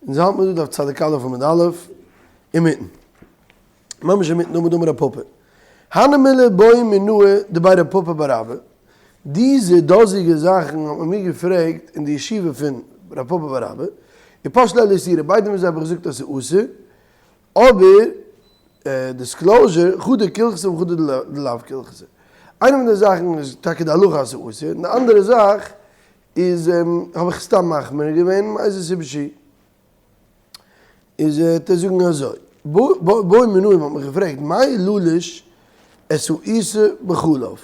אונז האלט מיר דא דף צדיק א' עמוד א', אינמיטן. ממש אינמיטן עמוד אמר רב פפא. הני מילי בעו מינאי דבי רב פפא בר אבא. דיזע דאזיגע זאכן האט מען מיר געפרעגט אין די ישיבה פון רב פפא בר אבא. ופש ליה לאיסורא, ביידע פון זיי האב איך געזאגט אז ס'איז אסור. אבער disclosure, חדא כהלכתא וחדא דלאו כהלכתא. איינע פון די זאכן איז טאקע די הלכה אז ס'איז אסור, און די אנדערע זאך איז האב איך סתם מחמיר געווען מאיזה סיבה שהיא. איז וועט ער זאגן אזוי, בעו מינאי האט מיך געפרעגט מהו ללוש את העיסה בחלב,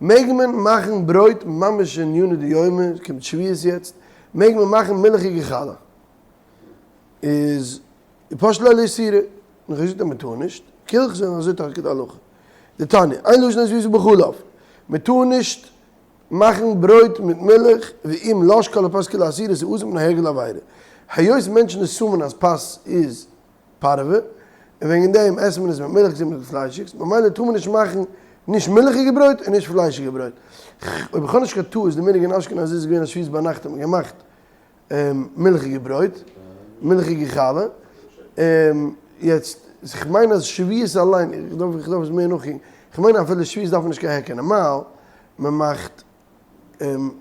מעג מען מאכן ברויט ממש ענינא דיומא, קומט שבועות יעצט, מעג מען מאכן מילכיגע חלה? איז פשט ליל איסורא, און כ'האב געזאגט אז מ'טאר נישט, כהלכתא אזוי טאקע די הלכה. דתניא, אין לשין את העיסה בחלב, מ'טאר נישט מאכן ברויט מיט מילך, ואם לש כל הפת כולה אסורה איז אסור מפני הרגל עבירה. היות מענטשן assume ען אז פת איז פארווע, און וועגן דעם עסט מען עס מיט מילך צו מיט פליישיגס, ממילא טאר מען נישט מאכן נישט מילכיגע ברויט און נישט פליישיגע ברויט. אויב איך האב נישט קיין טעות די מנהג אין אשכנז איז געווען אז שבועות ביינאכט האט מען געמאכט מילכיגע ברויט, מילכיגע חלה, יעצט איך מיין אז שבועות אליין, איך דארף איך דארף עס מער נאכקוקן, איך מיין אפילו שבועות דארף מען נישט קיין היכר, נארמאל מען מאכט,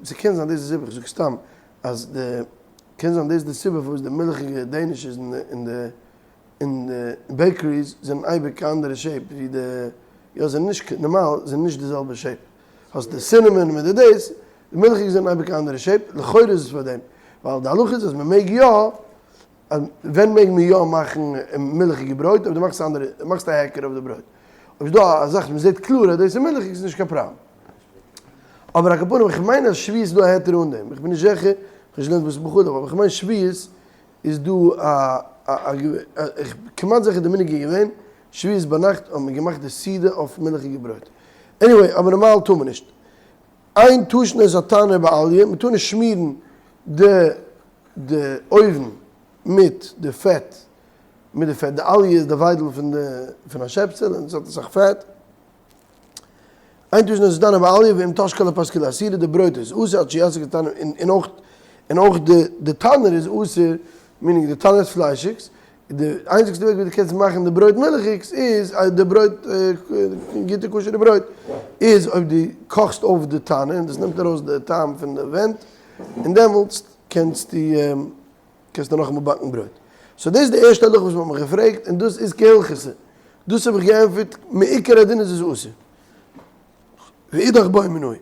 ס'קען זיין דאס איז די סיבה, איך זאג סתם אז די, קען זיין דאס איז די סיבה פארוואס די מילכיגע danishes אין די אין די bakeries זענען אייביג א אנדערע shape ווי די, יא זענען נישט, נארמאל זענען נישט די זעלבע shape. האסט די cinnamon מיט די דאס, די מילכיגע זענען אייביג א אנדערע shape, לכאורה איז עס פאר דעם, ווייל די הלכה איז אז מען מעג יא, ווען מעג מען יא מאכן מילכיגע ברויט, אויב דו מאכסט א אנדערע, מאכסט א היכר אויף די ברויט, אויב איז דא א זאך וואס מען זעט קלאר אז דאס איז מילכיג איז נישט קיין פראבלעם. אבער על כל פנים איך מיין אז שבועות איז דא א היתר אן דעם, איך בין נישט זיכער, איך האב נישט געלערנט וואס איז בחלב, אבער איך מיין שבועות איז דא א א איך בין כמעט זיכער די מנהג איז געווען שבועות ביינאכט האט מען געמאכט די סעודה אויף מילכיגע ברויט. Anyway, אבער נארמאל טאר מען נישט. אין תשין את התנור באליה, מען טאר נישט שמירן די די אויוון מיט די פעט, מיט די פעט, די אליה איז די וויידל פון די פון א שעפסעל און עס האט אסאך פעט. אין תשין את התנור באליה ואם תש כל הפת כולה אסורה, די ברויט איז אסור עד שיסיק התנור, און אויך און אויך די די תנור איז אסור, meaning די תנור איז פליישיגס, די איינציגסטע וועג ווי דו קענסט מאכן די ברויט מילכיגס איז אז די ברויט גוטע כשר'ע ברויט איז אויב דו קאכסט אויף די תנור און דאס נעמט ארויס די טעם פון די ווענט און דעמאלטס קענסטו קענסטו נאכאמאל באקן ברויט. So דאס איז די ערשטע הלכה וואס מ'האט מיך געפרעגט און דאס איז כהלכתא. דאס האב איך געענטפערט מעיקר הדין איז עס אסור. ואידך בעו מינאי. און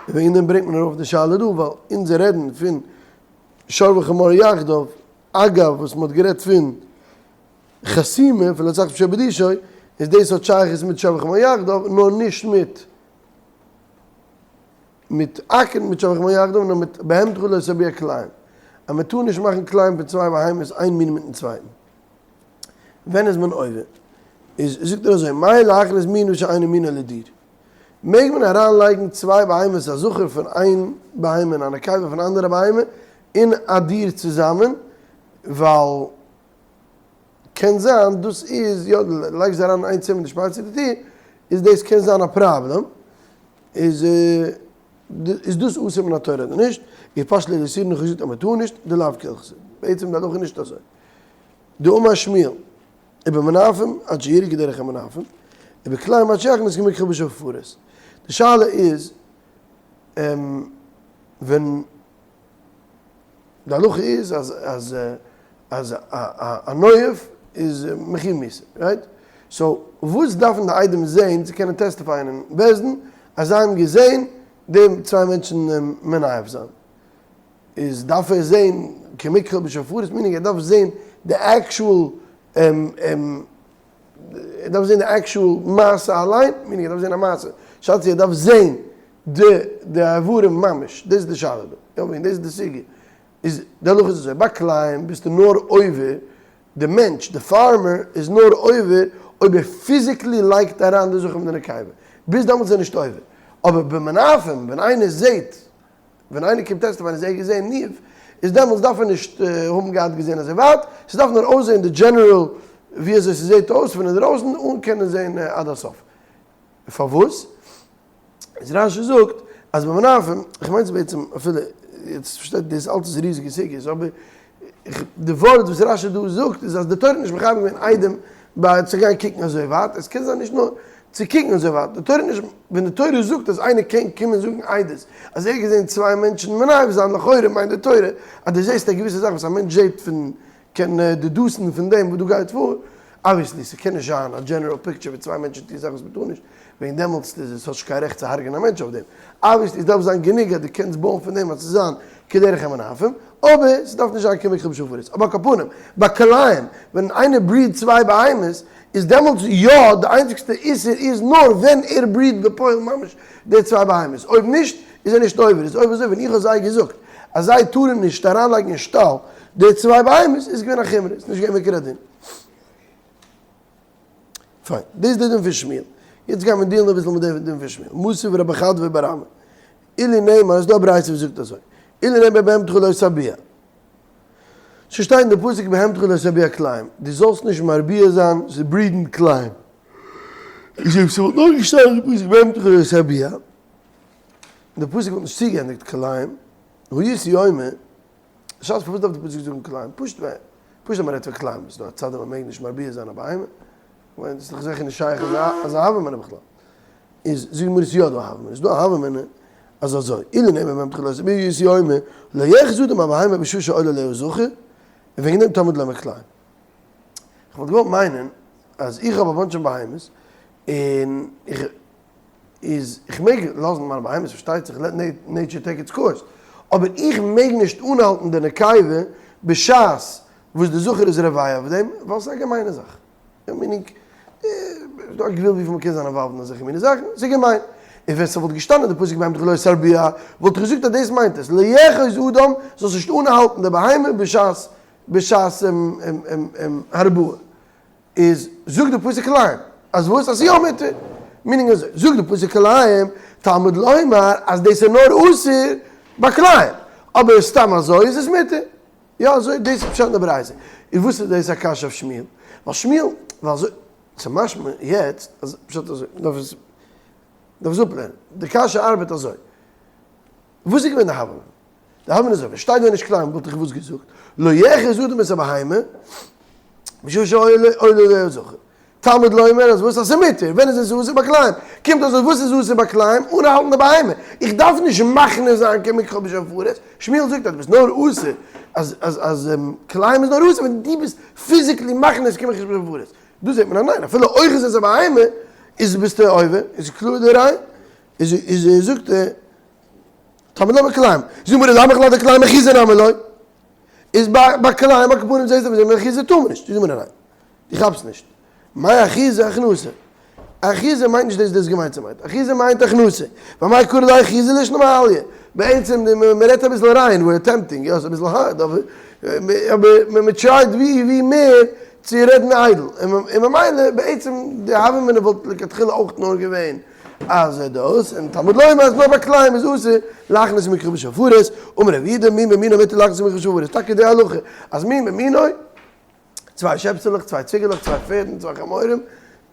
וועגן דעם ברענגט מען ארויף די שאלה דא ווייל אונז רעדן פון שור וחמור יחדיו, אגב וואס מ'האט גערעדט פון חסימה פון לצחצח שבדישו, איז דאס האט שייכות מיט שור וחמור יחדיו, נאר נישט מיט מיט אקערן מיט שור וחמור יחדיו, נאר מיט בהמתך לא תרביע כלאים, אז מ'טאר נישט מאכן כלאים פון צוויי בהמות איין מין מיטן צווייטן. ווען איז מען עובר? איז זאגט ער אזוי, מהו להכניס מין ושאינו מינו לדיר. מעג מען אריין לייגן צוויי בהמות א זכר פון איין בהמה און א נקבה פון אנדערע בהמה אין א דיר צוזאמען ווייל קען זיין דאס איז יא דו לייגסט זיי אריין אין איין צימער און דו שפארסט צו די טיר איז דאס קען זיין א פראבלעם איז איז דאס אסור מן התורה אדער נישט איז פשט לאיסורין איך האב געזאגט אז מען טאר נישט דלאו כהלכתא בעצם די הלכה איז נישט אזוי דאמר שמואל. ובמנאפים עד שיראו כדרך המנאפים, ובכלאים עד שיכניס כמכחול בשפופרת. די שאלה איז ווען די הלכה איז אז אז אז א נואף איז מחויב מיתה, right? So וואס דארפן די עדים זעהן צו קענען testify ען אין בית דין אז זיי האבן געזעהן די צוויי מענטשן מנאף זיין? איז דארף ער זעהן כמכחול בשפופרת meaning ער דארף זעהן די actual ער דארף זעהן די actual מעשה אליין meaning ער דארף זעהן א מעשה שאלה צו ער דארף זעהן די די איברים ממש דאס איז די שאלה דא יא דאס איז די סוגיא איז די הלכה איז אזוי ביי כלאים ביסטו נאר עובר די מענטש די farmer איז נאר עובר אויב ער physically לייגט אריין די זכר מיט די נקבה ביז דעמאלטס איז ער נישט עובר אבער במנאפים ווען איינער זעהט ווען איינער קומט testify ען אז ער האט געזען ניאוף, איז דעמאלטס דארף ער נישט האבן געהאט געזען אזוי ווייט, ס'דארף נאר אויסזען די general ווי אזוי ס'זעט אויס פון אינדרויסן אן קענען זען עד הסוף. פארוואס? איז רש"י זאגט אז במנאפים, איך מיין ס'איז בעצם אפילו. יעצט פארשטייט דאס אלץ איז ריזיגע סוגיות, אבער די ווארט וואס רשי דא זאגט איז אז די תורה האט נישט מחייב געווען עדים ביי צו גיין קוקן אזוי ווייט, עס קען זיין נישט נאר צו קוקן אזוי ווייט, די תורה נישט, ווען די תורה זאגט אז איינער קען קומען זאגן עדות אז ער האט געזען צוויי מענטשן מנאף זיין לכאורה מיינט די תורה אז דו זעסט א געוויסע זאך וואס א מענטש זעט פון קען deduce ן פון דעם וואס דא גייט פאר, obviously ס'קען נישט זיין א general picture ווי צוויי מענטשן טוהן זאכן וואס מ'טאר נישט, וועגן דעמאלטס איז עס האסט נישט קיין רעכט צו הרג'ענען א מענטש אויף דעם, obviously עס דארף זיין גענוג אז דו קענסט בויען פון דעם אז ס'זאל זיין כדרך המנאפים, אבער ס'דארף נישט זיין כמכחול בשפופרת, אבער על כל פנים ביי כלאים ווען איינער breed צוויי בהמות איז דעמאלטס יא די איינציגסטע איסור איז נאר ווען ער breed בפועל ממש די צוויי בהמות, אויב נישט איז ער נישט עובר, איז אויב אזוי ווען איך האב זיי געזאגט אז זיי טארן נישט אריינלייגן אין שטאל די צוויי בהמות איז געווען א חומרא, איז נישט געווען מעיקר הדין. פיין, דאס איז די דין פון שמואל. יעצט גייען מיר deal ן אביסל מיט די דין פון שמואל. מתיב רב חדוה בר אמי. אילו נאמר, עס איז דא א ברייתא וואס זאגט אזוי, אילו נאמר בהמתך לא תרביע. ס'שטייט אין די פסוק בהמתך לא תרביע כלאים, דו זאלסט נישט מרביע זיין, צו breed ן כלאים. איז אויב ס'וואלט נאר געשטאנען אין די פסוק בהמתך לא תרביע, די פסוק וואלט נישט צוגעענדיגט כלאים, הייתי אומר, שאלה פארוואס דארף די פסוק זאגן כלאים? פשוט ווייל פשוט אז מען רעדט פון כלאים איז דא א צד אז מען מעג נישט מרביע זיין א בהמה, כ'מיין ס'איז דאך זיכער נישט שייך אזא הוה אמינא בכלל. איז זאגט די גמרא ס'איז יא דא א הוה אמינא, ס'איז דא א הוה אמינא אז אזוי, אילו נאמר בהמתך לא תרביע הייתי אומר לא יאחוז אדם בבהמה בשעה שעולה עליה זכר, און וועגן דעם תלמוד לומר כלאים. כ'וואלט געוואלט מיינען אז איך האב א bunch פון בהמות און איך איז איך מעג לאזן מיינע בהמות פארשטייט זיך let nature take its course, אבער איך מעג נישט אנהאלטן די נקבה בשעת וואס די זכר איז רובע אויף דעם, ווייל ס'איז א געמיינע זאך. meaning, ס'איז דא א גבול וויפיל מ'קען זיין involved אין אזעלכע מיני זאכן, ס'איז געמיין. און ווען ס'וואלט געשטאנען די פסוק בהמתך לא תרביע, וואלט איך געזאגט אז דאס מיינט עס, לא יאחוז אדם, זאלסט נישט אנהאלטן די בהמה בשעת בשעת הרבעה. איז זאגט די פסוק כלאים אז וואס אז ס'איז יא מותר, meaning אזוי, זאגט די פסוק כלאים תלמוד לומר אז דאס איז נאר אסור ביי כלאים, אבער סתם אזוי איז עס מותר, יא אזוי דאס איז פשט אין די ברייתא, איז וואס איז דאס א קשיא אויף שמואל? ווייל שמואל, ווייל אזוי, ס'איז משמע יעצט אז פשט אזוי, מ'דארף עס מ'דארף עס אפלערנען, די קשיא ארבעט אזוי, וואס איז געווען די הוה אמינא? די הוה אמינא איז אזוי, ווען שטייט ווען נישט כלאים וואלט איך וואס געזאגט, לא יאחוז אדם את הבהמה, בשעה שעולה עליה זכר. תלמוד לומר אז וואס אז ס'מותר, ווען איז עס אסור ביי כלאים? קומט אויס אז וואס איז אסור ביי כלאים? אנהאלטן די בהמה. איך דארף נישט מכניס זיין כמכחול בשפופרת. שמואל זאגט אז דו ביסט נאר אסור אז אז אז כלאים איז נאר אסור ווען דו ביסט physically מכניס כמכחול בשפופרת. דא זעט מען אז ניין, אפילו אוחז את הבהמה איז ביסטו עובר, איז קלאר די ראיה. איז איז זאגט ער תלמוד לומר כלאים. זאג מיר למה כלל דכלאים אחיזה נמי לא? איז ביי כלאים על כל פנים זעהסטו ווי אחיזה טאר מען נישט, זאג מיר אריין, דו כאפסט נישט, מאי אחיזה הכנסה, אחיזה מיינט נישט דאס דאס געמיינט ס'מיינט, אחיזה מיינט הכנסה, ואמאי קרי לה אחיזה לישנא מעליא, בעצם מען רעדט אביסל ריין, we're attempting, יא ס'איז אביסל hard אבער אבער מען try ט ווי ווי מער צו רעדן איידל, און ממילא בעצם די הוה אמינא וואלט לכתחילה אויך נאר געווען אז דאס, און תלמוד לומר אז נאר ביי כלאים איז אסור להכניס כמכחול בשפופרת, אמר רב יהודה מין במינו מותר להכניס כמכחול בשפופרת, טאקע די הלכה אז מין במינו, צוויי שעפסעלעך, צוויי ציגעלעך, צוויי פערדן, צוויי חמורים,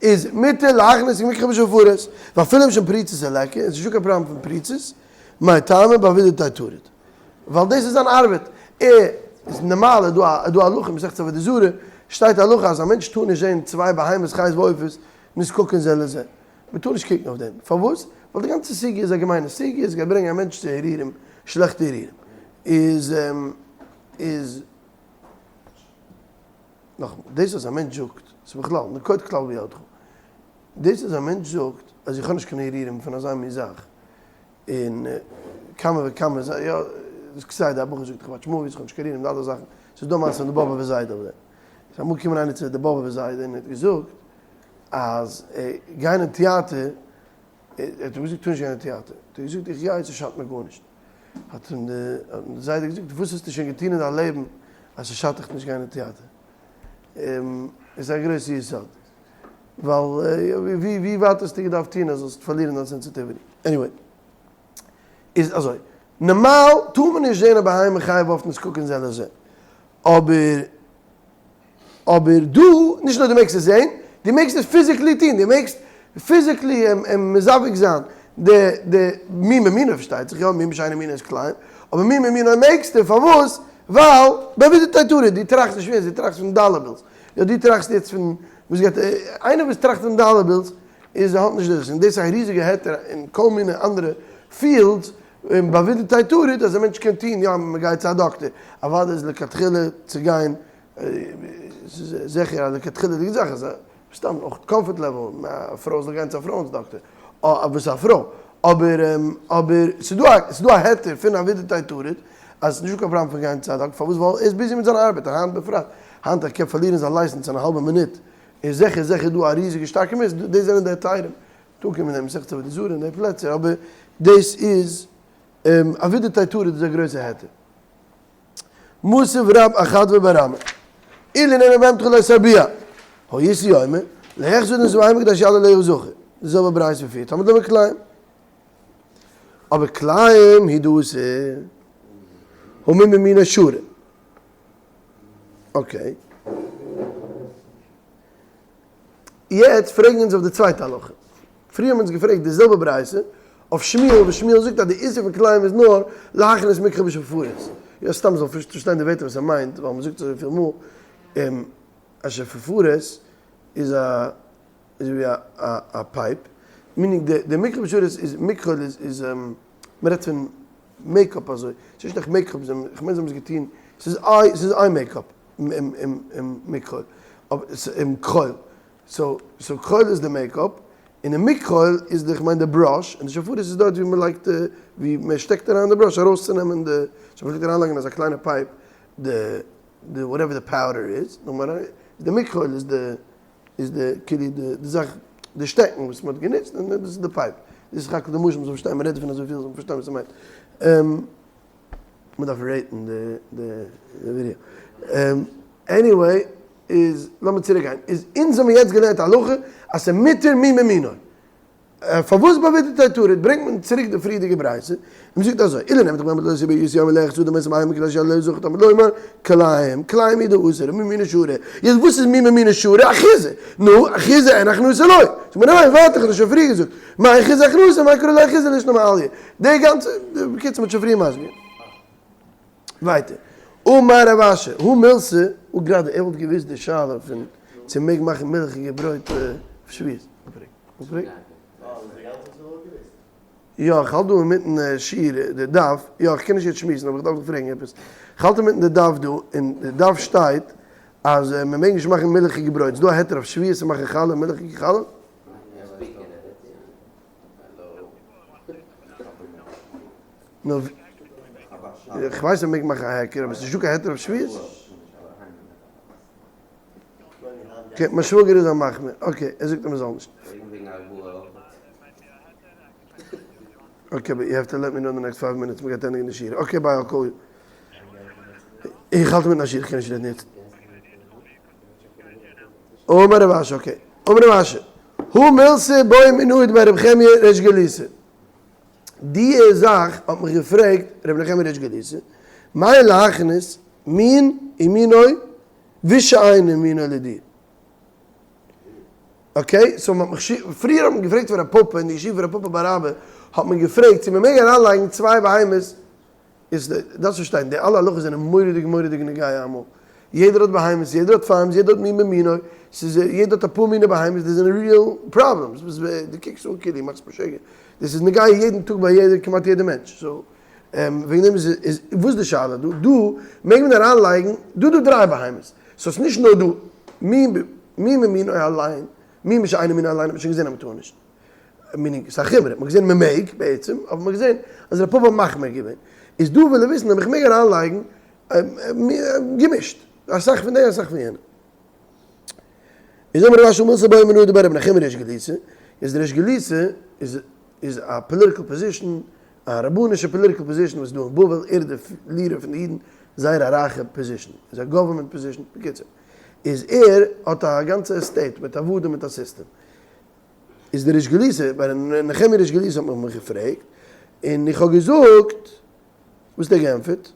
איז מותר להכניס כמכחול בשפופרת, ואפילו משום פריצותא ליכא, און ס'איז נישטא קיין פראבלעם פון פריצות, מאי טעמא בעבידתיה טריד, ווייל דאס איז זיין ארבעט, ער איז נארמאל איז דא א הלכה אין מסכת עבודה זרה, שטייט א הלכה אז א מענטש טאר נישט זען צוויי בהמות חיות ועופות נזקקין זה לזה, מען טאר נישט קוקן אויף דעם, פארוואס? ווייל די גאנצע סוגיא איז א געמיינע סוגיא, עס גייט ברענגען א מענטש צו הרהורים, שלעכטע הרהורים, איז איז נאכאמאל, דאס וואס א מענטש זאגט, ס'איז בכלל, נקוט כלל בידך, דאס וואס א מענטש זאגט אז איך האב נישט קיין הרהורים פון אזא מין זאך, און כמה וכמה, יא, כסדר א בחור זאגט איך watch movies, איך האב נישט קיין הרהורים, די אלע זאכן, ס'איז דא מעשה פון די באבע וזיידע אויף דעם, ס'איז אמאל געקומען איינער צו די באבע וזיידע און ער האט געזאגט, אז גיין אין טיאטער, ער האט אים געזאגט טאר נישט גיין אין טיאטער, האט ער געזאגט איך גיי ס'שאדט מיר גארנישט, האט אים די זיידע געזאגט וואס האסטו שוין געטון אין דיין לעבן אז ס'שאדט דיך נישט גיין אין טיאטער, איז א גרויסע יסוד, ווייל ווי ווייט האסטו געדארפט טון אז זאלסט פארלירן דיין sensitivity, anyway איז אזוי, נארמאל טאר מען נישט זען א בהמה חיה ועוף נזקקין זה לזה, אבער אבער דא, נישט נאר דו מעגסט עס זען, דו מעגסט עס physically טון, דו מעגסט physically מזווג זיין די די מין במינו פארשטייט זיך, יא, מין בשאינו מינו איז כלאים, אבער מין במינו מעגסטו, פארוואס? ווייל בעבידתיה טריד, דו טראכסט נישט פון יעצט, דו טראכסט פון dollar bills, יא דו טראכסט יעצט פון וואס גייט, איינער וואס טראכט פון dollar bills איז האט נישט דאס, און דאס איז א ריזיגע היתר אין כל מיני אנדערע fields, און בעבידתיה טריד אז א מענטש קען טון, יא מען גייט צו א דאקטער, אוודאי איז לכתחילה צו גיין, ס'איז זיכער א לכתחילה'דיגע זאך, אז סתם אויך comfort level, א פרוי זאל גיין צו א פרויענס דאקטער, וואס איז א פרוי, אבער אבער ס'איז דא א ס'איז דא א היתר פון עבידתיה טריד אז ס'איז נישטא קיין פראבלעם פון גיין צו א דאקטער, פארוואס ווייל ער איז busy מיט זיין ארבעט, און היינט בפרט, היינט ער קען פארלירן זיין license אין א האלבע מינוט, איז זיכער זיכער דא א ריזיגע שטארקע מוז, דאס זענען די היתרים, דא קומען די מסכת עבודה זרה אין די פלעצער, אבער דאס איז עבידתיה טריד איז א גרויסע היתר. מתיב רב אחדוה בר אמי, אילו נאמר בהמתך לא תרביע, הייתי אומר, לא יחזיר אדם את הבהמה כדי שיעלה עליה זכר, די זעלבע ברייתא ווי פריער, תלמוד לומר כלאים. אבער כלאים הוא דאסור, הא מין במינו שרי. okay. יעצט פרעגן אונז אויף די צווייטע הלכה. פריער האבן אונז געפרעגט די זעלבע ברייתא אויף שמואל, וואס שמואל זאגט אז די איסור פון כלאים איז נאר להכניס מכחול בשפופרת. יא סתם זאל פארשטיין די ווערטער וואס ער מיינט, ווייל מ'זאגט אזויפיל מאל, א שפופרת איז א איז ווי א א pipe, meaning די די מכחול בשפופרת איז מכחול איז איז מ'רעדט פון makeup אזוי, ס'איז נישט עכט makeup, כ'מיין זיי האבן עס געטון, ס'איז eye ס'איז eye makeup. מכחול, כחול, so כחול איז די makeup, און די מכחול איז די כ'מיין די brush, און די שפופרת איז דארט ווי מ'לייגט די, ווי מ'שטעקט אריין די brush ארויסצונעמען די, so מ'פלעגט אריינלייגן אזא קליינע pipe די די whatever די powder איז, נאכדעם אריין, די מכחול איז די איז די כאילו די די זאך די שטעקן וואס מ'האט גענוצט און דאס איז די pipe, דאס איז סך הכל די משל מ'זאל פארשטיין, מ'רעדט דערפון אזויפיל זאל מען פארשטיין וואס ס'מיינט. מ'דארף rate ן די ווידעא. anyway, איז לאמיר צוריק גיין. איז אונז האבן יעצט געלערנט א הלכה אז ס'איז מותר מין במינו. פארוואס בעבידתיה טריד ברענגט מען צוריק די פריערדיגע ברייתא און מ'זאגט אזוי, אילו נאמר בהמתך לא תרביע הייתי אומר לא יחזיר אדם את הבהמה כדי שיעלה זכר תלמוד לומר כלאים, כלאים הוא דאסור מין במינו שרי. יעצט וואס איז מין במינו שרי? אחיזה. נו, אחיזה אין הכנסה לא. זאגט מען ניין, ווארט איך האב דאס שוין פריער געזאגט. מאי אחיזה הכנסה, מאי קרא ליה אחיזה לישנא מעליא. די גאנצע, בקיצור מ'האט שוין פריער מסביר. ווייטער. אמר רב אשי, הא מילתא, הוא גראדע ער וואלט געוויסט די שאלה פון צו מ'מעג מאכן מילכיגע ברויט אויף שבועות. יא, איך האלט דא אינמיטן שיעור די דף, יא איך קען נישט יעצט שמועסן אבער איך דארף דיך פרעגן עפעס. איך האלט אינמיטן די דף דא, אין די דף שטייט אז מ'מעג נישט מאכן מילכיגע ברויט, איז דא א היתר אויף שבועות צו מאכן חלה, מילכיגע חלה? נו, איך ווייס אז מ'מעג מאכן א היכר, אבער ס'נישט דא קיין היתר אויף שבועות? okay, מיין שוואגער איז א מחמיר, okay, ער זאגט אז מ'זאל נישט. okay, but you have to let me know in the next five minutes, מ'גייט ענדיגן די שיעור. okay, bye, I'll call you. איך האלט אינמיטן א שיעור, איך קען נישט רעדן יעצט. אמר רב אשי, okay. אמר רב אשי, הא מילתא בעא מינאי דבי רבי נחמיה ריש גלותא. די זאך האט מיך געפרעגט רבי נחמיה ריש גלותא, מהו להכניס מין ומינו ושאינו מינו לדיר. okay, so מ'האט מיך פריער האט מען געפרעגט פון רב פפא אין די ישיבה פון רב פפא בר אבא האט מען געפרעגט צו מ'מעג אריינלייגן צוויי בהמות איז די, דארפסט פארשטיין, די אלע הלכות זענען מורא'דיג מורא'דיג נוגע אמאל. יעדער האט בהמות, יעדער האט farms, יעדער האט מין במינו, ס'איז יעדער האט אפאר מיני בהמות, דאס זענען real problems, וואס דו קוקסט אן כאילו מאכסט משוגע. דאס איז נוגע יעדן טאג ביי יעדער, כמעט יעדער מענטש. so, וועגן דעם איז, איז, וואס איז די שאלה דא? דא מעג מען אריינלייגן, דא דא דריי בהמות. so ס'איז נישט נאר דא מין מין במינו אליין, מין בשאינו מינו אליין האט מען שוין געזען אז מ'טאר נישט. meaning, ס'איז א חומרא, מ'האט געזען מ'מעג בעצם, אבער מ'האט געזען אז ר' פפא האט מחמיר געווען. איז דא וויל ער וויסן אויב איך מעג אריינלייגן געמישט, אסאך פון די אסאך פון יענע. איז אמר רב אשי מילתא בעא מינאי דבי רבי נחומי ריש גלותא, איז די ריש גלותא איז איז א political position, א רבנישע political position וואס איז דא אין בבל, ער איז די leader פון די אידן, זייער א רייכע position, איז א government position, בקיצור איז ער האט א גאנצע estate מיט עבדים מיט א סיסטעם. איז דער ריש גלותא, ביי ר' נחמיה ריש גלותא האט מען מיך געפרעגט, און איך האב געזאגט, וואס האט ער געענטפערט?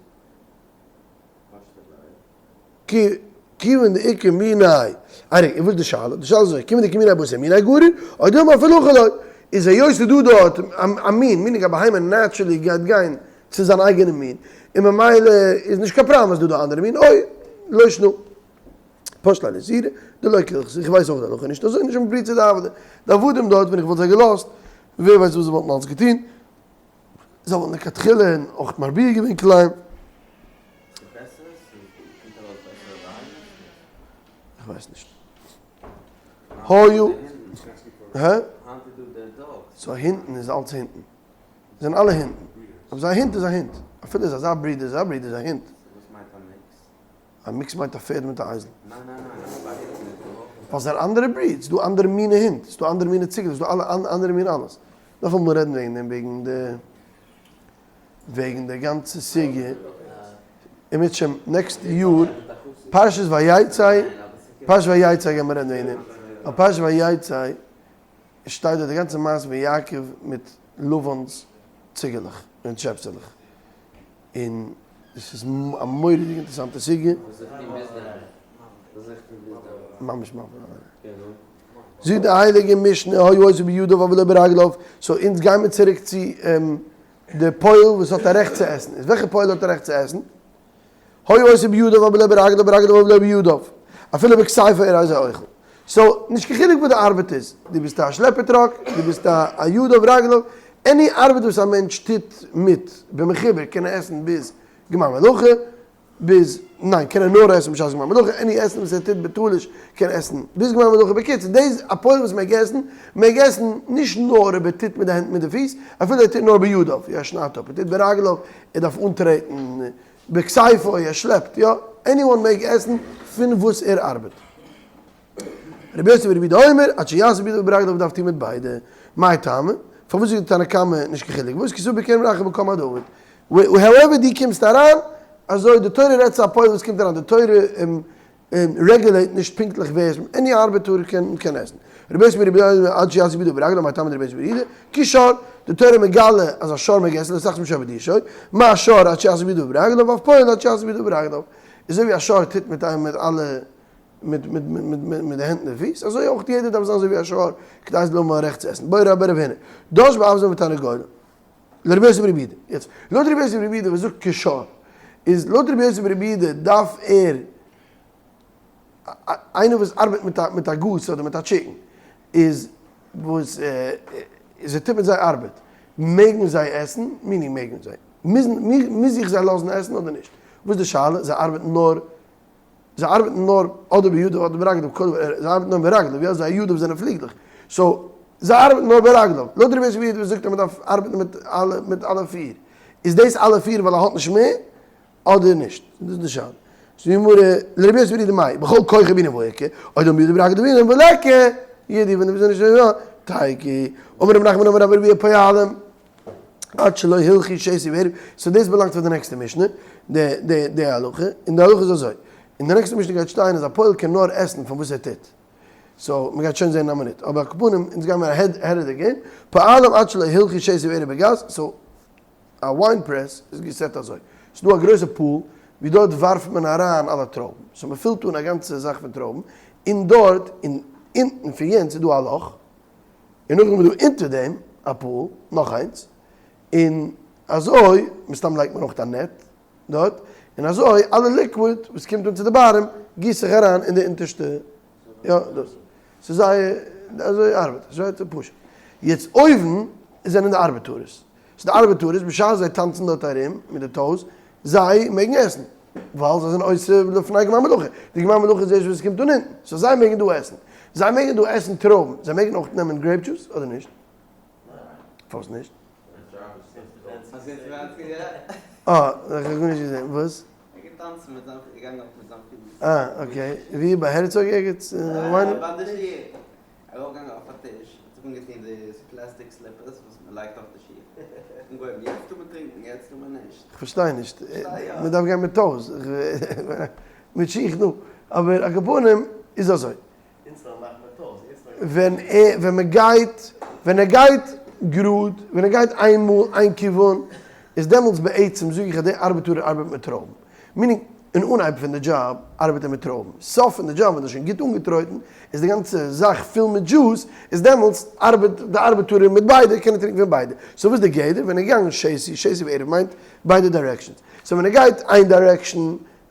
כיוון דאיכא מיני, אה רגע, וואס איז די שאלה? די שאלה איז אזוי, כיוון דאיכא מיני בתר מיני גריר, או דילמא אפילו הכי לא, איז היות ס'איז דא דארט א מין, meaning א בהמה naturally גייט גיין. צו זיין אייגענע מין, און ממילא איז נישט קיין פראבלעם אז דא דא אנדערע מין, אוי, לא שנא. פשט ליה לאיסורא דלא כהלכתא, איך ווייס אויך די הלכה נישט אזוי, נישט האבן פריצי דעבדי, די עבדים דארט ווען איך וואלט זיי געלאזט, ווער ווייסט וואס זיי וואלטן אלס געטון, זיי וואלטן לכתחילה אויך מרביע געווען כלאים. איך ווייס נישט. היו. הא? סאו הינטן איז אלץ הינטן. זענען אלע הינטן. אבער זיי א הינט איז א הינט. אפילו איז אזא breed איז אזא breed איז א הינט. א mix מיינט א פערד מיט א אייזל. ווייל זענען אנדערע breeds. ס'דא אנדערע מינע הינט. ס'דא אנדערע מינע ציגעלעך. ס'דא אלע אנדערע מין אלעס. דארף אמאל רעדן וועגן דעם וועגן די וועגן די גאנצע סוגיא. אם ירצה השם next יאר פרשת ויצא, פרשת ויצא גייען מיר רעדן וועגן דעם. ווייל פרשת ויצא שטייט דארט די גאנצע מעשה פון יעקב מיט לבן'ס ציגעלעך און שעפסעלעך. און עס איז א מורא'דיג אינטערעסאנטע סוגיא. ממש ממש. זאגט די הייליגע משנה היה עושה בידיו אבל לא ברגליו, so אונז גיימער צוריק צו די פועל וואס האט א רעכט צו עסן, איז וועלכע פועל האט א רעכט צו עסן? היה עושה בידיו אבל לא ברגליו ברגליו אבל לא בידיו, אפילו בכתפו הרי זה אוכל. so נישט קיין חילוק וואס די ארבעט איז, דו ביסט א שלעפער truck, דו ביסט א ידיו רגליו, any ארבעט וואס א מענטש טוט מיט במחובר קען ער עסן ביז גמר מלאכה, ביז, ניין, קען ער נאר עסן בשעת גמר מלאכה, any עסן וואס ער טוט בתלוש קען עסן ביז גמר מלאכה, בקיצור, דאס א פועל וואס מעג עסן, מעג עסן נישט נאר אויב ער טוט מיט די הענט מיט די פיס, אפילו ער טוט נאר בידיו, יא ער שניידט אפ, ער טוט ברגליו, ער דארף אנטרעטן, בכתפו, ער שלעפט, יא, anyone מעג עסן פון וואס ער ארבעט. רבי יוסי ברבי יהודה אומר, עד שיעשה בידיו וברגליו דארף טון מיט ביידע, מאי טעמא? פארוואס זאגט די תנא קמא נישט קיין חילוק? וואס כי סבר בכרם אחר במקום הדוד? however דו קומסט אריין, אזוי די תורה רעדט צו א פועל וואס קומט אריין, די תורה regulate נישט פונקטליך ווער עס, any ארבעטאר קען עסן. רבי יוסי ברבי יהודה אומר, עד שיעשה בידיו וברגליו, מאי טעמא דרבי יוסי ברבי יהודה? כי שור, די תורה מגלה אז א שור מעג עסן, לא תחסום שור בדישו, מה שור עד שיעשה בידיו וברגליו, אף פועל עד שיעשה בידיו וברגליו. אזוי ווי א שור טוט מיט אלע מיט מיט מיט מיט די הענט און די פיס, אזוי אויך יעדער דארף זיין אזוי ווי א שור, כדי זאל האבן א רעכט צו עסן. בעי רבה בר רב הונא, דש באווזין ותרנגולין, לרבי יוסי ברבי יהודה. יעצט, לויט רבי יוסי ברבי יהודה וואס זאגט כשור, איז לויט רבי יוסי ברבי יהודה דארף ער, איינער וואס ארבעט מיט א מיט א goose אדער מיט א chicken, איז וואס איז ער טוט מיט זיי ארבעט, מעגן זיי עסן? meaning מעגן זיי? מוזן מוז איך זיי לאזן עסן אדער נישט? וואס איז די שאלה? זיי ארבעטן נאר זיי ארבעטן נאר אדער בידיו אדער ברגליו, קודם זיי ארבעטן נאר ברגליו, יא זייער ידיו זענען פליגלעך, so זיי ארבעטן נאר ברגליו, לויט רבי יוסי וואס זאגט אז מען דארף ארבעטן מיט אלע מיט אלע פיר, איז דאס אלע פיר ווייל ער האט נישט מער אדער נישט? דאס איז די שאלה. זאגט די גמרא, לרבי יוסי ברבי יהודה מאי, בכל כוחו בעינן והאיכא, או דלמא בידיו וברגליו בעינן וליכא, ידיו ווען די ביסט נישט תיקו, אמר רב נחמן אמר רב ירמי' פועלים. עד שלא הלכו שתי וערב, so דאס באלאנגט פאר די נעקסטע משנה, די די די הלכה, און די הלכה איז אזוי, אין די נעקסטע משנה גייט שטיין אז א פועל קען נאר עסן פון וואס ער טוט, so מען גייט שוין זען אין א מינוט, אבער על כל פנים אונז גיימער ahead ahead of the game, פועלים עד שלא הלכו שתי וערב בגת, so א wine press איז געסעט אזוי, ס'איז דא א גרויסע pool ווי דארט ווארפט מען אריין אלע טרויבן, so מען פילט אן א גאנצע זאך פון טרויבן, און דארט און אונטן פון יענץ איז דא א לאך, און נאכדעם איז דא אונטער דעם א pool, נאך איינס, און אזוי, מסתם לייגט מען אויך א net דארט, און אזוי אלע liquid וואס קומט אן צו די bottom גיסט זיך אריין אין די אונטערשטע, יא דאס, ס'איז זייער, אזוי ארבעט עס, רייט? פשוט. יעצט אויבן זענען די ארבעטארעס, so די ארבעטארעס בשעת זיי טאנצן דארט ארום מיט די toes, זיי מעגן עסן, ווייל זיי זענען עושה לפני גמר מלאכה, די גמר מלאכה איז ערשט ווען עס קומט אן אונטן, so זיי מעגן דא עסן, זיי מעגן דא עסן טרויבן, זיי מעגן אויך נעמען grape juice אדער נישט? פארוואס נישט? אה, איך האב גארנישט געזען, וואס? אה, okay, ווי? ביי הערצאג ערגעץ? ארויפגעגאנגען אויף א טיש, האט זיך אנגעטון די plastic slippers וואס מען לייגט אויף די שיך, אנגעהויבן יעצט טאר מען טרינקען יעצט טאר מען נישט. כ'פארשטיי נישט, מען דארף גיין מיט toes, מיט שיך נו, אבער על כל פנים איז אזוי, ווען ער ווען מען גייט ווען ער גייט גראד ווען ער גייט איין מאל איין כיוון איז דעמאלטס בעצם זאג איך אז די ארבעטארער ארבעט מיט טרויבן, meaning. אין אנהייב פון די דזשאב ארבעט ער מיט טרויבן, סוף פון די דזשאב ווען ער איז שוין גוט אנגעטרויטן, איז די גאנצע זאך פול מיט דזשוס, איז דעמאלטס ארבעט די ארבעטארער מיט ביידע, קען ער טרינקען פון ביידע. so וואס די גדר? ווען ער געגאנגען שתי, שתי וערב מיינט ביידע directions. so ווען ער גייט איין direction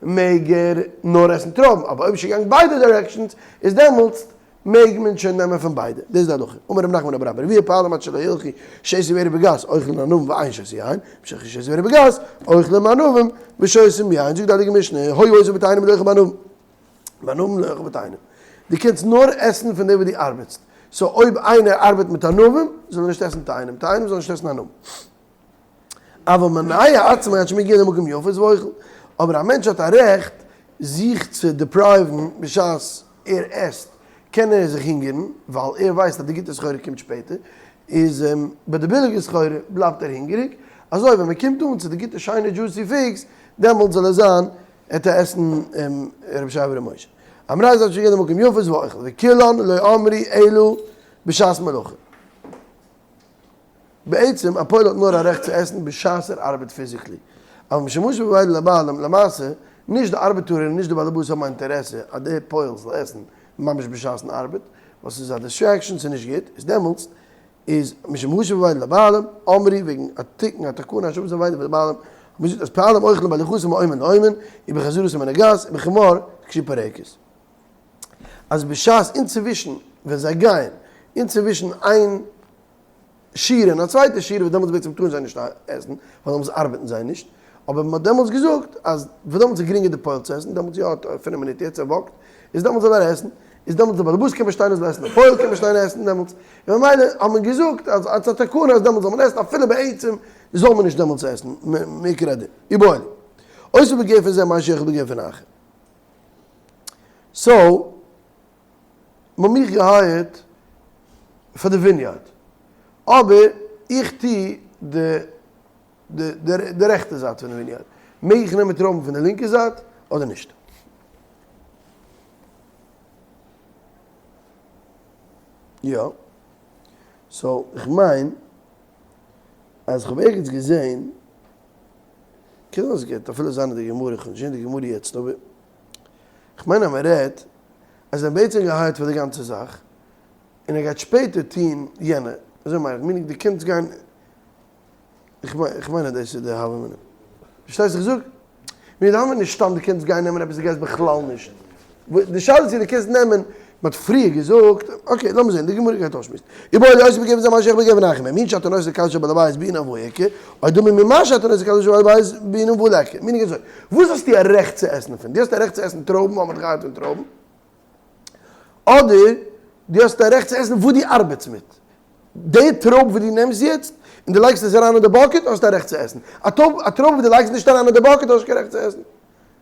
מעג ער נאר עסן טרויבן, אבער אויב איז שוין געגאנגען ביידע directions איז דעמאלטס מעג מען שוין נעמען פון ביידע. דאס איז די הלכה. אמר רב נחמן בר אבא רבי פועלים עד שלא ילכו שתי וערב בגת אוכלין ענבים ואין שותין יין, משילכו שתי וערב בגת אוכלים ענבים ושותין יין. זאגט די הייליגע משנה, היה עושה בתאנים ולא אוכל בענבים. בענבים לא אוכל בתאנים. דו קענסט נאר עסן פון דעם וואס דו ארבעטסט. so אויב איינער ארבעט מיט ענבים, זאל ער נישט עסן תאנים, תאנים זאל נישט עסן ענבים. אבל מונע עצמו עד שמגיע למקום יפות ואוכל. אבער א מענטש האט א רעכט זיך צו deprive ן בשעת ער עסט, קען ער זיך הונגערן, ווייל ער ווייסט אז די גוטע סחורה קומט שפעטער, איז ביי די ביליגע סחורה בלייבט ער הונגעריג, אזוי ווען מען קומט אן צו די גוטע שיינע juicy figs, דעמאלט זאל ער זיין ער טאר עסן רבי שייע בר' משה. אמרי ז ל מקום יפות ואוכל, וכולן לא אמרו אלא בשעת מלאכה. בעצם א פועל האט נאר א רעכט צו עסן בשעת ער ארבעט physically. אבל משום שהשב אבידה לבעלים, למעשה, נישט די ארבעטארער און נישט די בעלעבאס האבן א אינטערעסע אז דער פועל זאל עסן ממש בשעת'ן ארבעט, ווייל ס'איז א distraction, ס'איז נישט גוט, איז דעמאלטס איז משום שהשב אבידה לבעלים, אמרו וועגן א תיקון א תקנה השבת אבידה לבעלים, האט מען געזאגט אז פועלים אוכלים בהליכתם מאומן לאומן, ובחזרתם מן הגת, ובחמור כשהיא פורקת. אז בשעת אינצווישן ווען זיי גייען, אינצווישן איין שורה און א צווייטע שורה וואס דעמאלטס בעצם טארן זיי נישט עסן, ווייל דעמאלטס ארבעטן זיי נישט, אבער מען האט דעמאלטס געזאגט אז וואס דעמאלטס איז גרינגער די פועל צו עסן, דעמאלטס יא האט ער פינף מינוט יעצט ער walk ט, איז דעמאלטס זאל ער עסן, איז דעמאלטס די בעלעבאס קען באשטיין ער זאל עסן, די פועל קען באשטיין עסן דעמאלטס, און ממילא האט מען געזאגט אז אלס א תקנה אז דעמאלטס זאל מען עסן אפילו בעצם זאל מען נישט דעמאלטס עסן, מעיקר הדין. איבעיא להו. עושה בגפן זה מה שאין כן בגפן אחר. so. מ'האט מיך גע hire ט פאר די vineyard, אבער איך טו די די רעכטע זייט פון די vineyard, מעג איך נעמען טרויבן פון די לינקע זייט אדער נישט? יא, so איך מיין אז כ'האב ערגעץ געזען, קען זיין ס'גייט אפילו זיין אין די גמרא, כ'האב נישט געזען די גמרא יעצט אבער כ'מיין אז מ'רעדט אז זיי האבן בעצם גע hire ט פאר די גאנצע זאך, און ער גייט שפעטער טוהן יענע, אזוי מיין איך, meaning דו קענסט גיין, איך מיין אז דאס איז די הוה אמינא, פארשטייסט וואס איך זאג? מיר דארף מען נישט סתם דו קענסט גיין נעמען עפעס דו גייסט בכלל נישט, די שאלה איז צו דו קענסט נעמען, מען האט פריער געזאגט, okay לאמיר זעהן, די גמרא גייט אויסשמועסן, איבעיא להו עושה בגפן זה מה שאין כן בגפן אחר, ממין שאתה נושא כדו של בעל הבית בעינן והא איכא, או דמי ממה שאתה נושא כדו של בעל הבית בעינן והא ליכא, meaning אזוי, וואס האסטו א רעכט צו עסן דערפון? דו האסט א רעכט צו עסן טרויבן ווייל מען האט גע hire ט פון טרויבן? אדער דו האסט א רעכט צו עסן וואס דו ארבעטסט מיט? די טרויב וואס דו נעמסט יעצט און דו לייגסט עס אריין אין די bucket האסטו א רעכט צו עסן, א טרויב וואס דו לייגסט נישט אריין אין די bucket האסט נישט קיין רעכט צו עסן.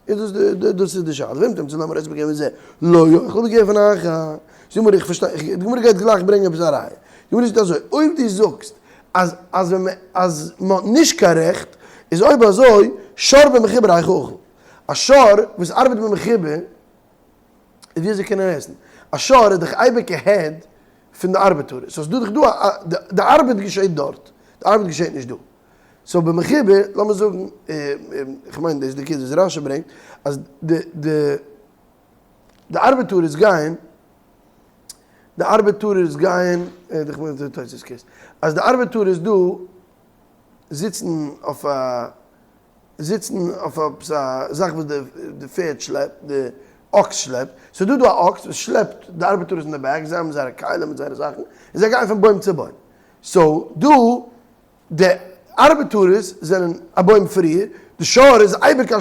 איז דאס די דאס איז די שאלה, ואם תמצא לומר עושה בגפן זה לא יאכל בגפן אחר. זאג מיר איך פארשטיי, די גמרא גייט גלייך ברענגען עפעס א ראיה. די גמרא זאגט אזוי, אויב דו זאגסט אז אז ווען מען אז מען האט נישט קיין רעכט, איז אויב אזוי שור במחובר היכי אכיל. א שור וואס ארבעט במחובר, איז ווי אזוי קען ער עסן? א שור איז דאך אייביג ahead פון די ארבעטארער, so ס'איז דא דאך דא א די ארבעט געשעט דארט, די ארבעט געשעט נישט דא. so במחובר, לאמיר זאגן, איך מיין דאס איז די case וואס רשי ברענגט, אז די די די ארבעטארערס גייען, די ארבעטארערס גייען, איך מיין די תוס' case, אז די ארבעטארערס דא זיצן אויף א זיצן אויף עפעס א זאך וואס די פערד שלעפט, די אקס שלעפט, ס'איז דא דא א אקס וואס שלעפט די ארבעטארערס אין די back, זיי האבן זייערע כלים מיט זייערע זאכן, און זיי גייען פון בוים צו בוים, so דא די ארבעטארערס זענען א בוים פריער, די שור איז אייביג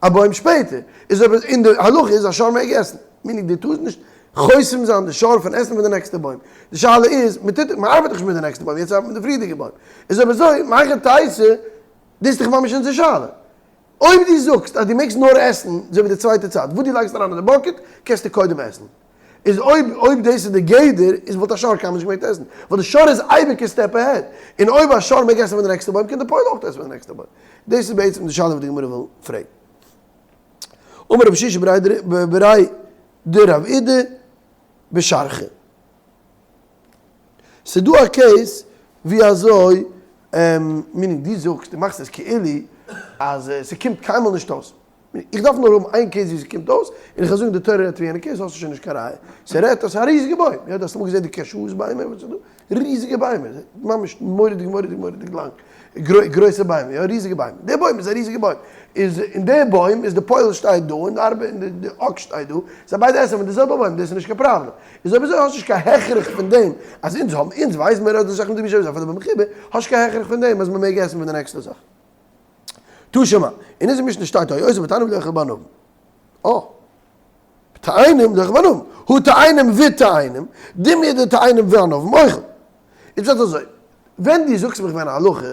א בוים שפעטער, איז אויב און די הלכה איז א שור מעג עסן, meaning דו טארסט נישט חוסם זיין די שור פון עסן פון די נעקסטע בוים, די שאלה איז, מען טוט, מען ארבעט דאך נישט מיט די נעקסטע בוים, יעצט ארבעט מען מיט די פריערדיגע בוים, איז אויב אזוי, מהיכי תיתי, דאס איז דאך ממש אונזער שאלה. אויב דו זאגסט אז דו מעגסט נאר עסן אזוי ווי די צווייטע צד, וואס דו לייגסט אריין אין די bucket קענסטו קודם עסן. איז אויב אויב דאס איז די גדר, איז וואלט א שור קיינמאל נישט געמעגט עסן, ווייל די שור איז אייביג א step ahead, און אויב א שור מעג עסן פון די נעקסטע בוים קען די פועל אויך עסן פון די נעקסטע בוים. דאס איז בעצם די שאלה וואס די גמרא וויל פרעגן. אמר רב שישא בריה דרב אידי בשרחא. ס'דא א case ווי אזוי, meaning דו זאגסט, דו מאכסט עס כאילו אז ס'קומט קיינמאל נישט אויס. איך דארף נאר האבן איין case ווי ס'קומט אויס, און איך וועל זאגן די תורה רעדט פון יענע case, האסטו שוין נישט קיין ראיה. ס'רעדט אז ס'איז א ריזיגע בוים. יא, דו האסט אמאל געזען די cashews ביימער וואס איז דא? ריזיגע ביימער, ממש מורא'דיג מורא'דיג מורא'דיג לאנג, גרויסע ביימער, יא ריזיגע ביימער. די בוים איז א ריזיגע בוים. איז אין די בוים איז די פועל שטייט דא און די ארבעט און די אקס שטייט דא, זיי ביידע עסן פון די זעלבע בוים, דאס איז נישט קיין פראבלעם. איז אויב אזוי האסט נישט קיין הכרח פון דעם אז אונז האבן, אונז ווייסן מיר אז די זאכן דא בישוב איז אפילו במחיבה, האסט נישט קיין הכרח פון דעם אז מ'מעג עסן פון די נעקסטע זאך. תא שמע, אין אונזער משנה שטייט היה עושה בתאנים ולא אוכל בענבים. אה. בתאנים לא אוכל בענבים. הא תאנים ותאנים, דומיא דתאנים וענבים אוכל. איז פשט אזוי, ווען דו זאגסט מיך ווען א הלכה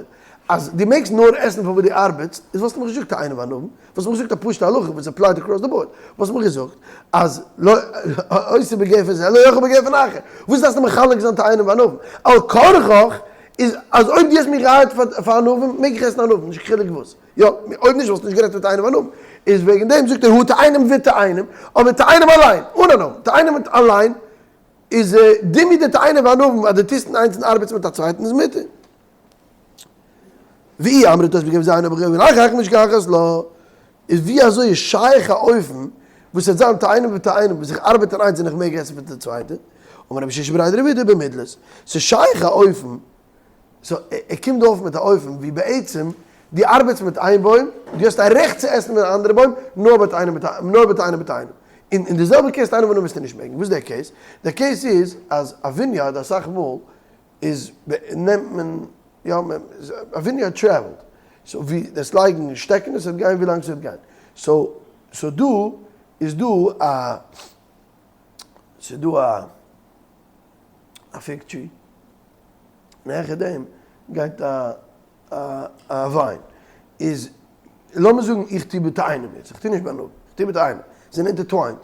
אז דו מעגסט נאר עסן פון וואס דו ארבעטסט, איז וואלסטו מיך נישט געזאגט תאנים וענבים, וואלסטו מיך געזאגט א פשוטע הלכה וואס applied across the board, וואלסטו מיך געזאגט אז לא עושה בגפן זה לא יאכל בגפן אחר, וואס דארפסטו מחלק זיין תאנים וענבים? על כרחך איז אז אויב דו האסט מיך געהייערט פאר ענבים מעג איך עסן ענבים נישט קיין חילוק וואס, יא, אויב נישט וואלסטו נישט גערעדט פון תאנים וענבים, איז וועגן דעם זאגט ער הא תאנים ותאנים, אבער תאנים אליין, אן ענבים, תאנים אליין איז דומיא דתאנים וענבים אז דו טוסט אין איינס און ארבעטסט מיט א צווייטן איז מותר. ואי אמרת אז בגפן זה אינו בגפן אחר היכי משכחת לה, איז ווי אזוי איז שייך א אופן וואס וועט זיין תאנים ותאנים וואס איך ארבעט אין איינס און איך מעג עסן פון די צווייטע, אמר רבי שישא בריה דרב אידי במדלת, ס'איז שייך א אופן, so ער קומט דא אויף מיט א אופן ווי בעצם דו ארבעטסט מיט איין בוים, דו האסט א רעכט צו עסן מיט די אנדערע בוים, נאר ביי תאנים נאר ביי תאנים ותאנים. און אין די זעלבע case תאנים וענבים וועסטו נישט מעגן. וואס איז דער case? דער case איז אז א vineyard אסאך מאל איז נעמט מען יא א vineyard traveled, so ווי דאס לייגן שטעקענעס וועט גיין ווי לאנג ס'וועט גיין, so so דא איז דא א ס'איז דא א א fig tree און העכער דעם גייט א א vine, איז לאמיר זאגן איך טו בתאנים יעצט, איך טו נישט בענבים, איך טו בתאנים, זיי זענען intertwined,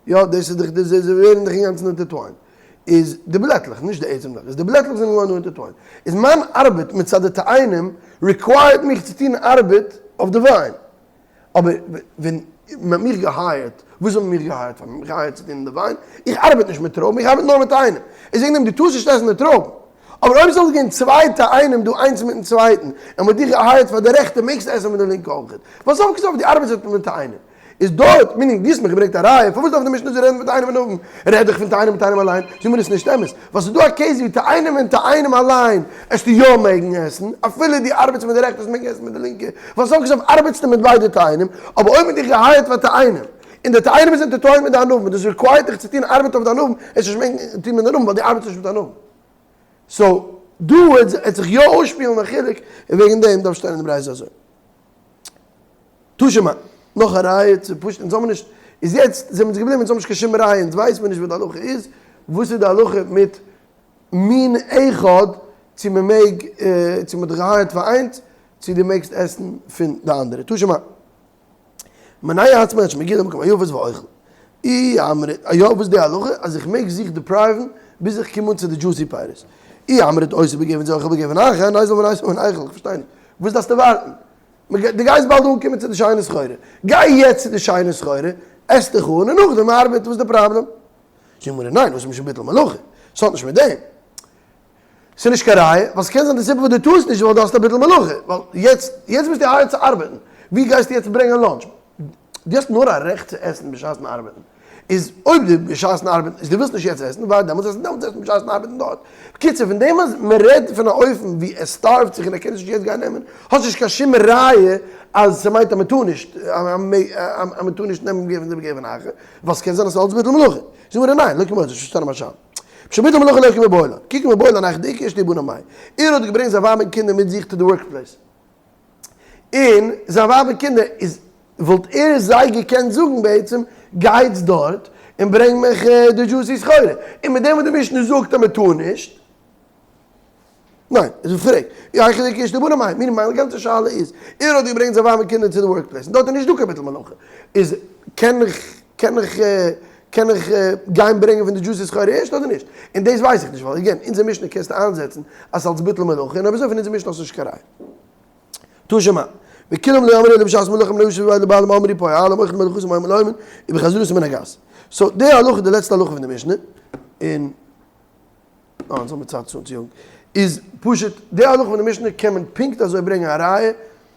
יא דאס איז דאך די זיי ווערן דאך אינגאנצן intertwined, איז די בלעטלעך, נישט די עצם זאך, איז די בלעטלעך זענען געווארן דא intertwined, איז מיין ארבעט מצד די תאנים required מיך צו טון ארבעט אויף די vine, אבער ווען מען האט מיך געהייערט, וואס האט מען מיך געהייערט פאר? מען האט מיך געהייערט צו טון אין די vine, איך ארבעט נישט מיט טרויבן, איך ארבעט נאר מיט תאנים, איז וועגן דעם דו טארסט נישט עסן די טרויבן, אבער אויב זאל עס גיין צוויי תאנים דא איינס מיטן צווייטן, און מען האט דיך געהייערט פאר די רעכטע מעגסטו עסן פון די לינקע אויכעט, ווייל סוף כל סוף דו ארבעטסט מיט תאנים. איז דארט, meaning דו האסט מיך געברענגט א ראיה, פארוואס דארף די משנה צו רעדן פון תאנים וענבים? רעד איך פון תאנים און תאנים אליין, זאג מיר עס איז נישט אמת, ווייל ס'איז דא א case ווי תאנים און תאנים אליין עסטו יא מעגן עסן, אפילו דו ארבעטסט מיט די רעכטע עסט מעגן עסן מיט די לינקע, ווייל סוף כל סוף ארבעטסטו מיט ביידע תאנים, אבער אויב מ'האט דיך געהייערט פאר תאנים, און די תאנים איז intertwined מיט די ענבים, און דאס required דיך צו טון ארבעט אויף די ענבים, עסטו נישט מעגן טון מיט די ענבים ווייל דו ארבעטסט נישט מיט ענבים. so, דא וועט זיך יא אויסשפילן א חילוק, און וועגן דעם דארף שטיין אין די ברייתא אזוי. תא שמע, נאך א ראיה צו פשוט אונז האבן נישט, איז יעצט זעמיר אונז געבליבן אונז האבן נישט קיין שום ראיה אונז ווייס מיר נישט וואס די הלכה איז, וואס איז די הלכה מיט מין אחד צו מען מעג צו מען האט דיך געהייערט פאר איינס צו דו מעגסט עסן פון די אנדערע, תא שמע. מונע עצמו עד שמגיע למקום היפות ואוכל. אי אמרת, יא וואס איז די הלכה אז איך מעג זיך deprive ן ביז איך קום אן צו די juicy פירות. אי אמרת עושה בגפן זה אוכל בגפן אחר, ניזיל וניתיב וניכול, איך פארשטיי נישט, וואס דארפסטו ווארטן? דו גייסט באלד אנקומען צו די שיינע סחורה, גיי יעצט צו די שיינע סחורה, עס דיך אן און נאכדעם ארבעט, וואס איז די פראבלעם? זאגט די גמרא, ניין, וואס איז משום ביטול מלאכה? ס'האט נישט מיט דעם. ס'איז נישט קיין ראיה, ווייל ס'קען זיין די סיבה וואס דו טוסט נישט איז ווייל דו האסט א ביטול מלאכה, ווייל יעצט יעצט ביסטו hired צו ארבעטן, ווי גייסטו יעצט ברענגען lunch? דו האסט נאר א רעכט צו עסן בשעת'ן ארבעטן, איז אויב דו בשעת'ן ארבעטן איז דו ווילסט נישט יעצט עסן, ווארט דעמאלטס עסן דעמאלטס עסן בשעת'ן ארבעטן דארט. בקיצור פון דעם אז מען רעדט פון א אופן ווי ער starve ט זיך און ער קען עס נישט יעצט גיין נעמען, האסט נישט קיין שום ראיה אז ס'מיינט אז מען טאר נישט אז מען טאר נישט נעמען געבן דעם געבן אחר, ווייל ס'קען זיין אז ס'איז אלץ ביטול מלאכה. זאג מיר ניין, לא כמו, דאס איז נישט פארשטאנען מיין שאלה. משום ביטול מלאכה לא קמיבעיא לן, כי קמיבעיא לן היכא דאיכא אשתו ובניו מאי. ער האט געברענגט זיין ווייב און קינדער מיט זיך to די workplace. און זיין ווייב און קינדער איז וואלט ער זיי געקענט זאגן בעצם גייטס דארט און ברענג מיך די juicy סחורה, און מיט דעם וואס די משנה זאגט אז מען טאר נישט, ניין, איז פרעג, היכא דאיכא אשתו ובניו מאי, מיין גאנצע שאלה איז, ער האט געברענגט זיין ווייב און קינדער צו די workplace און דארט איז נישט דא קיין ביטול מלאכה, איז קען איך קען איך קען איך גיין ברענגען פון די juicy סחורה ערשט אדער נישט? און דאס ווייס איך נישט ווייל again אונזער משנה קענסטו איינזעצן אז ס'אלץ ביטול מלאכה און אויב אזוי פון אונזער משנה האסטו נישט קיין ראיה. תא שמע, וכולם לא אמרו אלא בשעת מלאכה מפני שישבו לבעלים אמרו פועלים אוכלים מלאכתם היום ליומין ובחזרתם מן הגת. so די הלכה די לעצטע הלכה פון די משנה, און אה אונז האבן צייט צו אנצויאגן, איז פשוט די הלכה פון די משנה קען מען פונקט אזוי ברענגען א ראיה.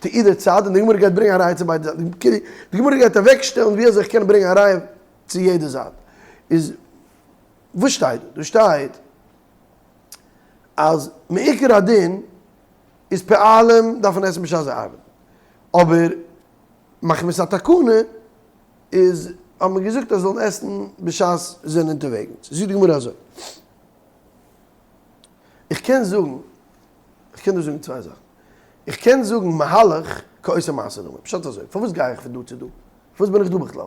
to either צד, און די גמרא גייט ברענגען א ראיה צו ביידע זייטן. כאילו, די גמרא גייט אוועקשטעלן ווי אזוי איך קען ברענגען א ראיה צו יעדע זייט. איז, וואס שטייט דא? דא שטייט אז מעיקר הדין איז פועלים דארפן עסן בשעת זיי ארבעטן. אבער מחמת התקנה איז האט מען געזאגט אז זיי זאלן עסן בשעת זיי זענען אונטערוועגנס. זאגט די גמרא אזוי. איך קען זאגן, איך קען דא זאגן צוויי זאכן. איך קען זאגן מהלך כעושה מעשה דמי. פשט אזוי, פארוואס גיי איך פון דא צו דא? פארוואס בין איך דא בכלל?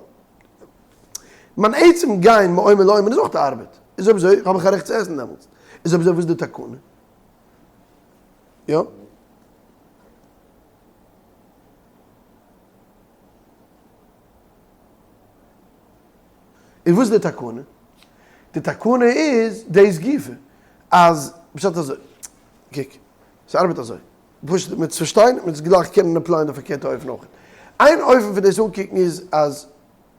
מיין עצם גיין מעומר לעומר איז אויך די ארבעט. איז אויב אזוי האב איך א רעכט צו עסן דעמאלטס. איז אויב אזוי וואס איז די תקנה? יא? און וואס איז די תקנה? די תקנה איז דאס גופא אז פשט אזוי, קוק, ס'ארבעט אזוי, פשוט מיט צו פארשטיין, מיט גלייך קענען apply ען די פארקערטע אופן אויך. איין אופן פון דאס אנקוקן איז אז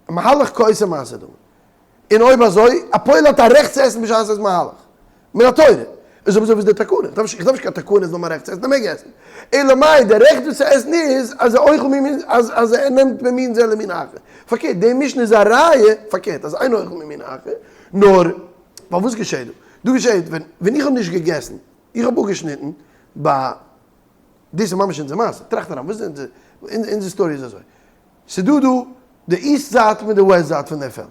מהלך כעושה מעשה דמי. און אויב אזוי, א פועל האט א רעכט צו עסן בשעת ער איז מהלך. מן התורה. איז אויב אזוי וואס איז די תקנה? איך דארף נישט קיין תקנה אז נאר מיין רעכט צו עסן, ער מעג עסן. אלא מאי, די רעכט דא צו עסן איז אז ער אוכל ממין, אז אז ער נעמט ממין זה למין אחר. פארקערט, די משנה איז א ראיה, פארקערט, אז אינו אוכל ממין אחר, נאר, ווייל וואס געשעט דא? דא געשעט, ווען ווען איך האב נישט געגעסן, איך האב אפגעשניטן ביי, דאס איז ממש אונזער מעשה, טראכט אריין, וואס איז אונזער, אונזער story איז אזוי, ס'דא דא די east זייט מיט די west זייט פון די פעלד,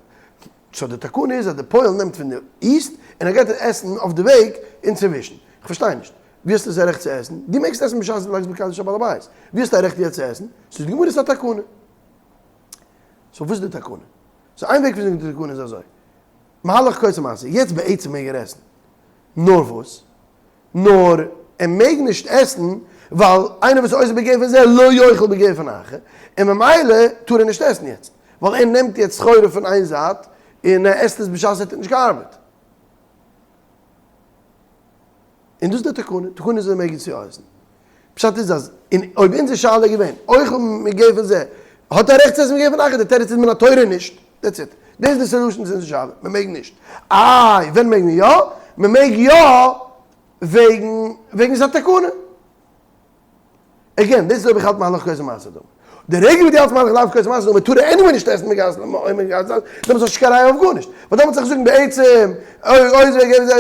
so די תקנה איז אז די פועל נעמט פון די east און ער גייט עסן אויף די וועג אינצווישן. איך פארשטיי נישט. ווי האסטו אזא רעכט צו עסן? דו מעגסט עסן בשעת דו לייגסט בקדש הבעל הבית. ווי האסטו א רעכט יעצט צו עסן? ס'איז די גמרא ס'איז א תקנה. so וואס איז די תקנה? so איין וועג פון זאגן די תקנה איז אזוי. מהלך כעושה מעשה. יעצט בעצם מעג ער עסן. נאר וואס? נאר ער מעג נישט עסן ווייל איינער וואס איז עוסק בגפן זה לא יאכל בגפן אחר, און ממילא טאר ער נישט עסן יעצט, ווייל ער נעמט יעצט סחורה פון איין זייט און ער עסט עס בשעת ער טוט נישט קיין ארבעט. און דאס איז די תקנה, תקנה איז ער מעג יעצט יא עסן. פשט איז אז און אויב אונזער שאלה איז געווען אוכל מגפן זה האט ער רעכט צו עסן מגפן אחר, די תירוץ איז מן התורה נישט, that's it. דאס איז די solution צו אונזער שאלה, מען מעג נישט. איי ווען מעג מען יא? מען מעג יא וועגן וועגן ס'איז א תקנה. again, דאס איז אויב איך האלט מהלך כעושה מעשה דמי. די רגע וואס דו האלטסט מהלך לאו כעושה מעשה דמי טאר ער anyway נישט עסן מגז ל דעמאלטס האסטו נישט קיין ראיה אויף גארנישט. ווייל דעמאלטס זאל איך זאגן בעצם אויב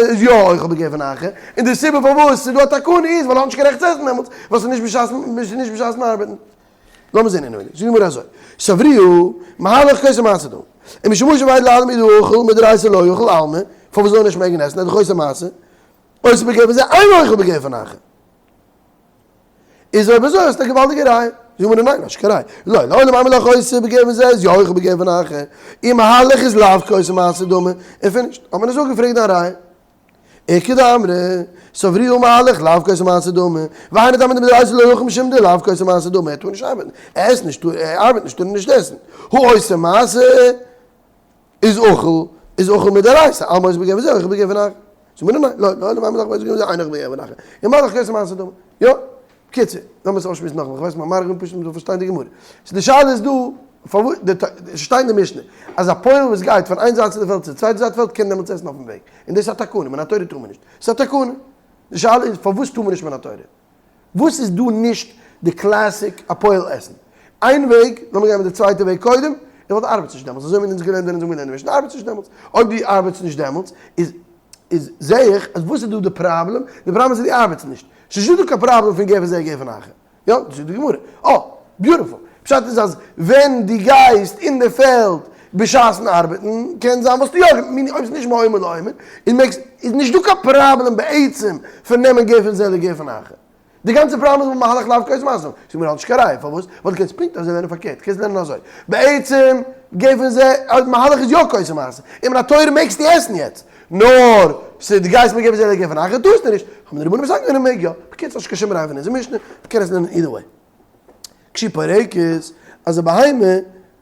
איז יא אוכל בגפן אחר, און די סיבה פארוואס ס'איז דא א תקנה איז ווייל ער האט נישט קיין רעכט צו עסן דעמאלטס, ווייל ס'איז נישט בשעת ס'איז נישט בשעת'ן ארבעטן. לאמיר זען אינעווייניג. זאגט די גמרא אזוי, סברוה, מהלך כעושה מעשה דמי. ומשום משום ווייל לעלמא דאכל מדאורייתא לא יאכל אלמא, פארוואס זאל ער נישט מעגן עסן, ער איז דאך עושה מעשה. עושה בגפן זה אינו אוכל בגפן אחר. איז אויב אזוי האסטו א געוואלדיגע ראיה. זאגט מען ניין, נישט קיין ראיה. לא, לעולם אימא לך עושה בגפן זה איז יא אוכל בגפן אחר. און מהלך איז לאו כעושה מעשה דמי. און finished. האט מען עס אפגעפרעגט דיין ראיה. איכא דאמרי, סברוה מהלך לאו כעושה מעשה דמי. והיינו טעמא דמדאורייתא לא יאכל משום דלאו כעושה מעשה דמי. ער טאר נישט ארבעטן. ער עסט נישט, ער ארבעט נישט, טאר ער נישט עסן. הא עושה מעשה. איז אוכל איז אוכל מדאורייתא, אלמא עושה בגפן זה אוכל בגפן אחר. זאגט מען ניין, לא, לא, לא, מאמר לך עושה בגפן זה אינו אוכל בגפן אחר. און מה לך כעושה מעשה דמי. יא? בקיצור, לאמיר עס אויסשמועסן נאכאמאל, איך ווייס מיין מארגן פשוט מ'זאל פארשטיין די גמרא. so די שאלה איז דא, פארוואס, די שטייט אין די משנה, אז א פועל וואס גייט פון איין זייט צו די פעלד צו די צווייטע זייט פעלד קען דעמאלטס עסן אויפן וועג. און דאס איז א תקנה, מן התורה טאר מען נישט. ס'איז א תקנה. די שאלה איז פארוואס טאר מען נישט מן התורה? וואס איז דא נישט די classic א פועל עסן? איין וועג, לאמיר גיין מיט די צווייטע וועג קודם, איך וואלט ארבעטסט נישט דעמאלטס, אזוי האבן אונז געלערנט ווען אונז האבן געלערנט די משנה, ארבעטסט נישט דעמאלטס, אויב דו ארבעטסט נישט דעמאלטס, איז איז זעה איך אז וואס איז דא די פראבלעם, די פראבלעם איז אז דו ארבעטסט נישט, ס'איז נישטא דא קיין פראבלעם פון גפן זה גפן אחר. יא, דאס איז די גמרא. אה, beautiful. פשט איז אז ווען דו גייסט אין די פעלד בשעת'ן ארבעטן, קען זיין וואלסטו יא, meaning אויב ס'איז נישט מעומר לעומר, און מעגסט, איז נישט דא קיין פראבלעם בעצם פון נעמען גפן זה לגפן אחר. די גאנצע פראבלעם איז מהלך לאו כעושה מעשה. זאג מיר האט נישט קיין ראיה, פארוואס? ווייל דו קענסט פונקט אזוי לערנען פארקערט, קענסט לערנען אזוי, בעצם גפן זה, מהלך איז יא כעושה מעשה, און מן התורה מעגסטו עסן יעצט, נאר ס'איז דו גייסט מגפן זה לגפן אחר טארסטו נישט, האבן די רבנים מסכים געווען מעג יא, בקיצור האסט נישט קיין שום ראיה פון אונזער משנה, מ'קען עס לערנען either way. כשהיא פורקת, אז א בהמה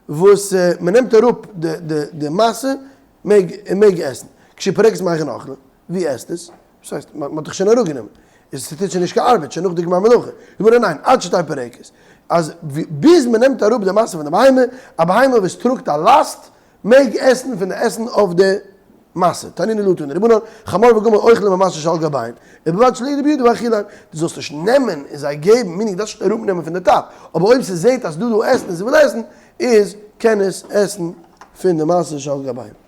וואס מ'נעמט אראפ די די די משא מעג מעג עסן, כשהיא פורקת מהיכן אוכלה, ווי עסט עס? וואס הייסט? מ'האט דאך שוין אראפגענומען, איז ס'טוט שוין נישט קיין ארבעט, שוין נאך די גמר מלאכה. די גמרא ניין, עד שתהא פורקת, אז ביז מ'נעמט אראפ די משא פון די בהמה, א בהמה וואס טראגט א לאסט מעג עסן פון די עסן אויף די. משא, תנינא לא תנו רבנן, חמור וגמל אוכלים ממשא שעל גביהן, ובלבד שלא ידו בידו ויאכילן, דו זאלסט נישט נעמען און זיי געבן, meaning דארפסט נישט אראפנעמען פון די top, אבער אויב ס'זעט אז דא דא עסן און ס'וויל עסן, איז קען עס עסן פון די משא שעל גביהן.